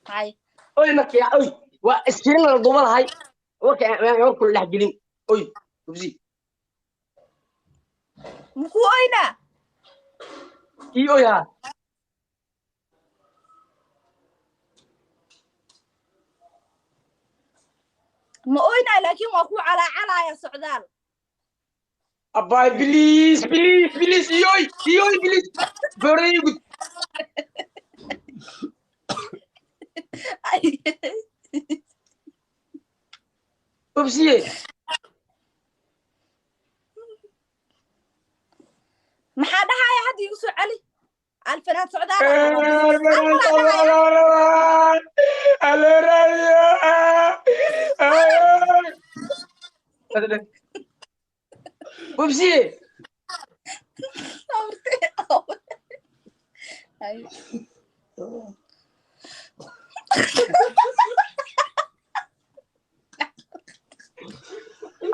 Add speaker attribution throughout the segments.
Speaker 1: Hay.
Speaker 2: Oy markii oy waa iskirin la duuba lahay warka aan warku la dhex gelin oy bubsi.
Speaker 1: Muku oynaa?
Speaker 2: Ii oy ha.
Speaker 1: Ma oynaa, laakiin waa ku calaacalaya Socdaal.
Speaker 2: Abay, please, please, please, ii oy, ii oy, please, boorada gud. Bubsiye.
Speaker 1: Maxaa dhahaya hadda? Igu soo celi, alfanaad Socdaal.
Speaker 2: Bubsiye.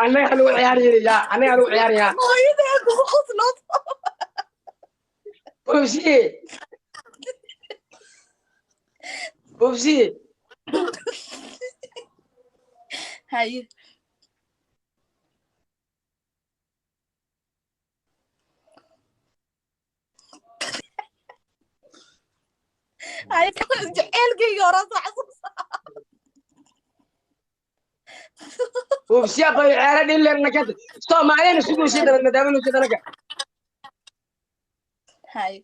Speaker 2: Annaga lagu ciyaaraya, annaga lagu ciyaaraya.
Speaker 1: Hooyadaa kugu qoslood.
Speaker 2: Bubsiye, bubsiye.
Speaker 1: Haye. Haye, jaceylkayga horaa soo xasuusta.
Speaker 2: Bubsiye bay ciyaara dhilir nakad Soomaaliyana sugu sii daran maadaama nu sidanaga.
Speaker 1: Haye,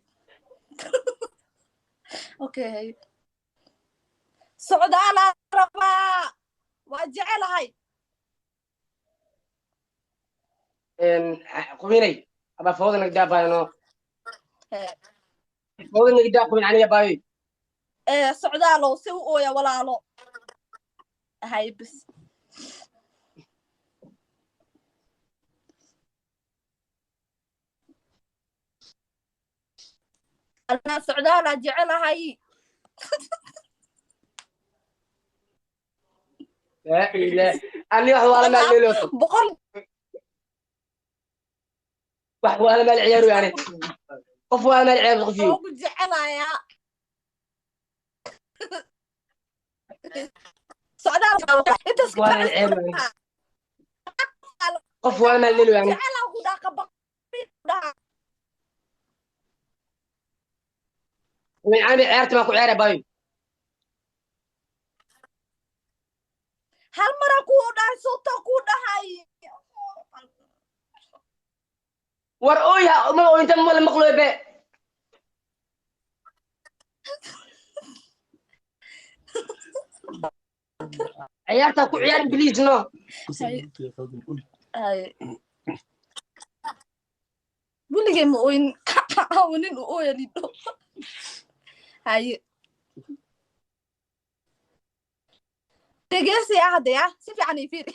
Speaker 1: okay, haye, Socdaalaa rabaa, waa jecelahay.
Speaker 2: Qubinay aba fawda naga daabayno, fawda naga daa qubin aniga baayo.
Speaker 1: Socdaalow, si u ooya walaalo. Haye, bis. Anaa Socdaalaa jecelahay.
Speaker 2: Laa ilaa ani wax waala maal dheelooto.
Speaker 1: Boqol.
Speaker 2: Wax waala maal ciyaaru, yani qof waala maal ciyaar qof.
Speaker 1: Oo ku jecelayaa Socdaal intaas.
Speaker 2: Waala maal ciyaar, qof waala maal dheelo yani.
Speaker 1: Jecelaa ku dhaqa dhaha.
Speaker 2: Qubin ani ciyaarta maa ku ciyaara baayo.
Speaker 1: Hal mara kuu dhahay, sulta kuu dhahay.
Speaker 2: War ooya ma ooyinta ma la maqloy be. Ciyaarta ku ciyaarin, please, no.
Speaker 1: Haye, weligay ma ooyin nin u ooya lidho. Haye, dhegeysi ah hadda ya si fiican ii fiiri.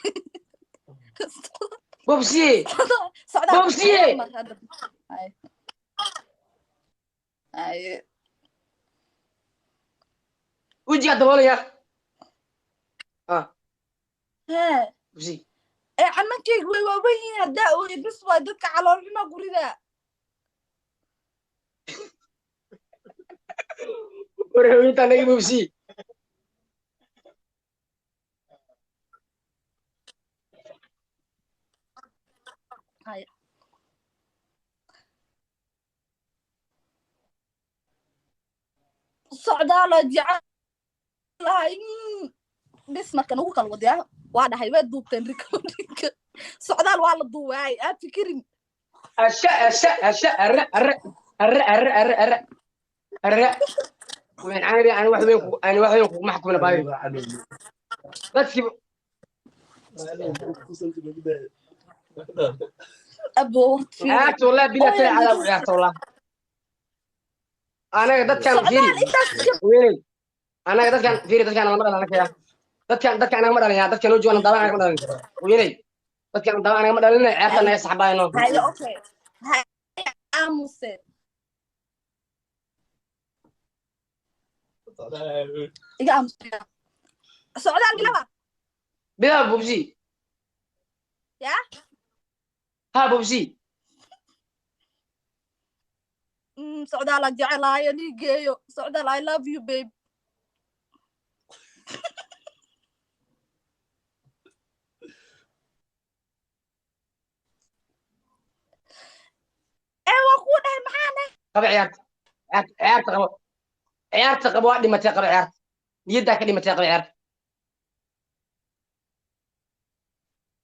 Speaker 2: Bubsiye.
Speaker 1: Socdaal.
Speaker 2: Bobsiye!
Speaker 1: Haye, haye.
Speaker 2: Wejigaa daboolaya ah.
Speaker 1: Hee.
Speaker 2: Bubsi.
Speaker 1: Ee, camankayga way waawen yihiin, haddaa ooye bis waay, dadka calool xumaa gurida.
Speaker 2: War haweentaa naga bubsi.
Speaker 1: Haye. Socdaala jecelahay bis marka nagu kala wadayaa waa dhahay, way duubteen recordingka. Socdaal waa la duubaay, aad fikirin.
Speaker 2: Asha asha asha arra arra arra arra arra arra arra وين انا واحد وين انا واحد وين kuma xukmina baayo dadkii.
Speaker 1: Abo horta fiiri.
Speaker 2: Aad wallahi bilaa tala cadaab ciyaarta wallah anaga dadkan fiiri.
Speaker 1: Socdaal intaas ka
Speaker 2: weynay anaga dadkan fiiri, dadkan lama dhalan anaga dadkan anaga ma dhalin, dadkan loo joogan daawan anaga ma dhalin weynay, dadkan daawan anaga ma dhalin, ciyaarta naga saxbaayno.
Speaker 1: Haye, okay, haye, aamuse iga aamuse. Socdaal bilaba.
Speaker 2: Bilaa bubsi.
Speaker 1: Ya.
Speaker 2: Ha, bubsi.
Speaker 1: Socdaal aan jecelahay, liigeeyo Socdaal. I love you, babe.
Speaker 2: Qaba ciyaarta, ciyaarta, ciyaarta qabo, ciyaarta qabo. Waa dhimatay, qaba ciyaarta. Niyaddaa ka dhimatay, qaba ciyaarta.